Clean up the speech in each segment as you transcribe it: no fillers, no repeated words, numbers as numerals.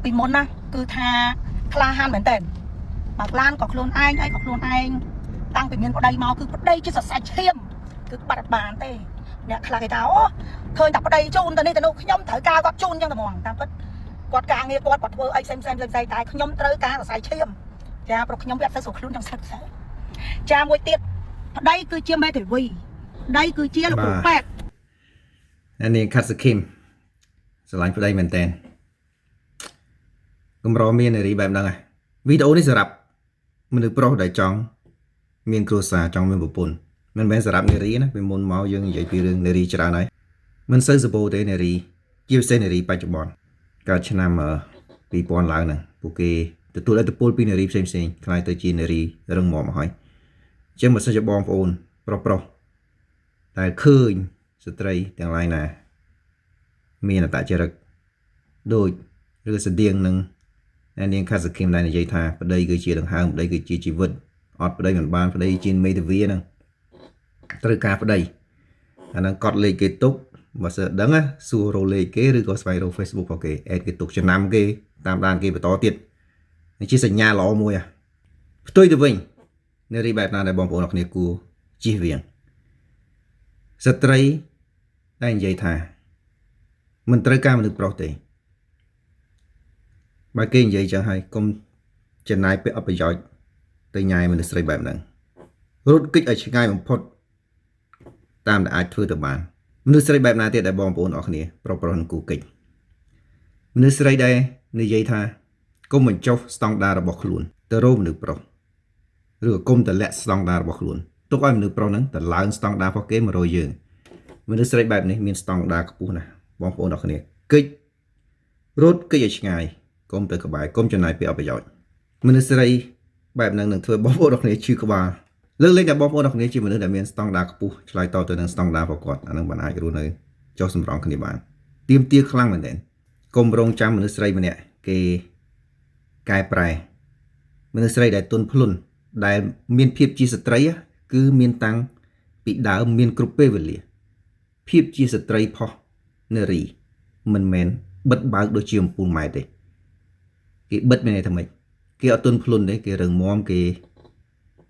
ពីមុនណាគឺថាក្លាហានមែនតើបើកឡានក៏ខ្លួនឯងអីក៏ខ្លួនឯងតាំងពីមានប្តីមកគឺប្តីជាសរសៃឈាមគឺបាត់អត់បានទេអ្នកខ្លះគេថាអូឃើញតែប្តីជូនទៅនេះទៅនោះខ្ញុំត្រូវការគាត់ជូនចឹងតែហ្មងតាមពិតគាត់ការងារគាត់គាត់ធ្វើអីផ្សេងផ្សេងផ្សេងផ្សេងតែខ្ញុំត្រូវការសរសៃឈាមចាព្រោះខ្ញុំវាអត់សូវស្រួលខ្លួនចង់ស្លឹកស្ើចាមួយទៀតប្តីគឺជាមេធាវីប្តីគឺជាលោកគ្រូពេទ្យ អានាងខាត់សខឹមស្រឡាញ់ប្តីមែនតើកម្រមាននារីបែបហ្នឹងហ៎វីដេអូនេះសម្រាប់មនុស្សប្រុសដែលចង់មានគ្រួសារចង់មានប្រពន្ធមិនមែនសម្រាប់នារីណាពីមុនមកយើងនិយាយពីរឿងនារីច្រើនហើយមិនសូវសម្បូរទេនារីជាពិសេសនារីបច្ចុប្បន្នកើតឆ្នាំ2000ឡើងហ្នឹងពួកគេទទួលឥទ្ធិពលពីនារីផ្សេងៗក្លាយទៅជានារីរឹងមាំមកហើយអញ្ចឹងបើសិនជាបងប្អូនប្រុសប្រុសតែឃើញស្ត្រីទាំងឡាយណា មានអត្តចរិតដូចឬស្តៀងនឹងអ្នកនាងខាត់សខឹមដែលនិយាយថាប្តីគឺជាដង្ហើមប្តីគឺជាជីវិតអត់ប្តីមិនបានប្តីជាមេធាវីហ្នឹងត្រូវការប្តីអាហ្នឹងកត់លេខគេទុកបើសិនដឹងណាសួររកលេខគេឬក៏ស្វែងរក Facebook របស់គេ add គេទុកចំណាំគេតាមដានគេបន្តទៀតនេះជាសញ្ញាល្អមួយហ่ะផ្ទុយទៅវិញនារីបែបណាដែលបងប្អូនអរគ្នាគួរជៀសវាងស្ត្រីដែលនិយាយថា មិនត្រូវការមនុស្សប្រុសទេបើគេនិយាយចឹងហើយកុំចំណាយពេលអត់ប្រយោជន៍ទៅញ៉ាយមនុស្សស្រីបែបហ្នឹងរត់គេចឲ្យឆ្ងាយបំផុតតាមដែលអាចធ្វើទៅបានមនុស្សស្រីបែបណាទៀតដែលបងប្អូនអរគ្នាប្រុសប្រុសនឹងគូកិច្ចមនុស្សស្រីដែលនិយាយថាកុំបញ្ចុះស្តង់ដាររបស់ខ្លួនទៅរកមនុស្សប្រុសឬក៏កុំតម្លាក់ស្តង់ដាររបស់ខ្លួនទុកឲ្យមនុស្សប្រុសហ្នឹងទៅឡើងស្តង់ដាររបស់គេមករកយើងមនុស្សស្រីបែបនេះមានស្តង់ដារខ្ពស់ណាស់បងប្អូនអរគ្នាកិច្ចរត់កិច្ចឲ្យឆ្ងាយកុំទៅក្បែរកុំចំណាយពេលអត់ប្រយោជន៍មនុស្សស្រីបែបហ្នឹងនឹងធ្វើបងប្អូនអរគ្នាឈឺក្បាលលើកលែងតែបងប្អូនអរគ្នាជាមនុស្សដែលមានស្តង់ដារខ្ពស់ឆ្លើយតបទៅនឹងស្តង់ដាររបស់គាត់អាហ្នឹងបានអាចរស់នៅចុះសម្រងគ្នាបានទៀមទាខ្លាំងមែនទែនកុំរងចាំមនុស្សស្រីម្នាក់គេកែប្រែមនុស្សស្រីដែលទន់ភ្លន់ដែលមានភាពជាស្ត្រីគឺមានតាំងពីដើមមានគ្រប់ពេលវេលាភាពជាស្ត្រីផុសនារីមិនមែនបិទបើកដូចជាអំពូលម៉ែទេគេបិទមានន័យថាម៉េចគេអត់ទន់ភ្លន់ទេគេរឹងមាំគេ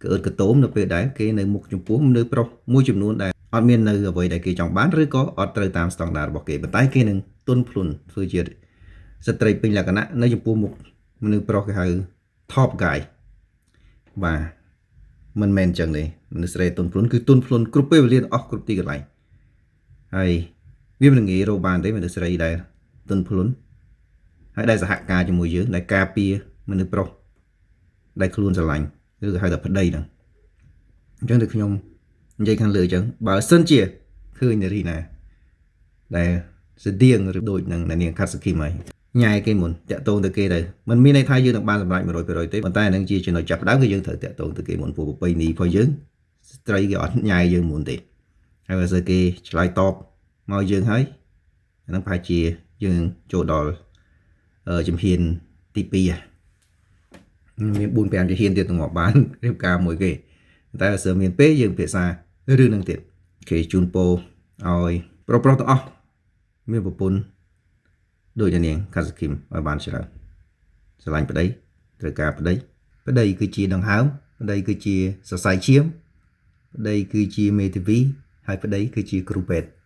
កើតកតោមនៅពេលដែលគេនៅមុខចំពោះមនុស្សប្រុសមួយចំនួនដែលអត់មាននៅអ្វីដែលគេចង់បានឬក៏អត់ត្រូវតាមស្តង់ដាររបស់គេប៉ុន្តែគេនឹងទន់ភ្លន់ធ្វើជាស្ត្រីពេញលក្ខណៈនៅចំពោះមុខមនុស្សប្រុសគេហៅ top guy បាទមិនមែនចឹងទេមនុស្សស្រីទន់ភ្លន់គឺទន់ភ្លន់គ្រប់ពេលវេលាអស់គ្រប់ទីកន្លែងហើយវាមិនងាយរកបានទេមនុស្សស្រីដែលទន់ភ្លន់ហើយដែលសហការជាមួយយើងដែលការពារមនុស្សប្រុសដែលខ្លួនស្រឡាញ់ឬក៏ហៅថាប្តីហ្នឹងអញ្ចឹងដូចខ្ញុំនិយាយខាងលើអញ្ចឹងបើសិនជាឃើញនារីណាដែលស្តៀងឬដូចនឹងនាងខាត់សខីមហើយញ៉ែគេមុនតាក់ទងទៅគេទៅមិនមានន័យថាយើងនឹងបានសម្រេច100%ទេប៉ុន្តែអានឹងជាចំណុចចាប់ផ្ដើមគឺយើងត្រូវតាក់ទងទៅគេមុនព្រោះប្រពៃណីរបស់យើងស្ត្រីគេអត់ញ៉ែយើងមុនទេហើយបើសិនគេឆ្លើយតបមកយើងហើយអានឹងប្រហែលជាយើងចូលដល់ជំហានទី2មាន4 5ជំហានទៀតទៅមកបានរៀបការមួយគេតែបើសិនមានពេលយើងពិភាក្សារឿងនឹងទៀតគេជូនពរឲ្យប្រុសប្រុសទាំងអស់មានប្រពន្ធដូចនាងខាត់សខឹមឲ្យបានច្រើនស្រឡាញ់ប្តីត្រូវការប្តីប្តីគឺជាដង្ហើមប្តីគឺជាសរសៃឈាមប្តីគឺជាមេធាវីហើយប្តីគឺជាគ្រូពេទ្យ។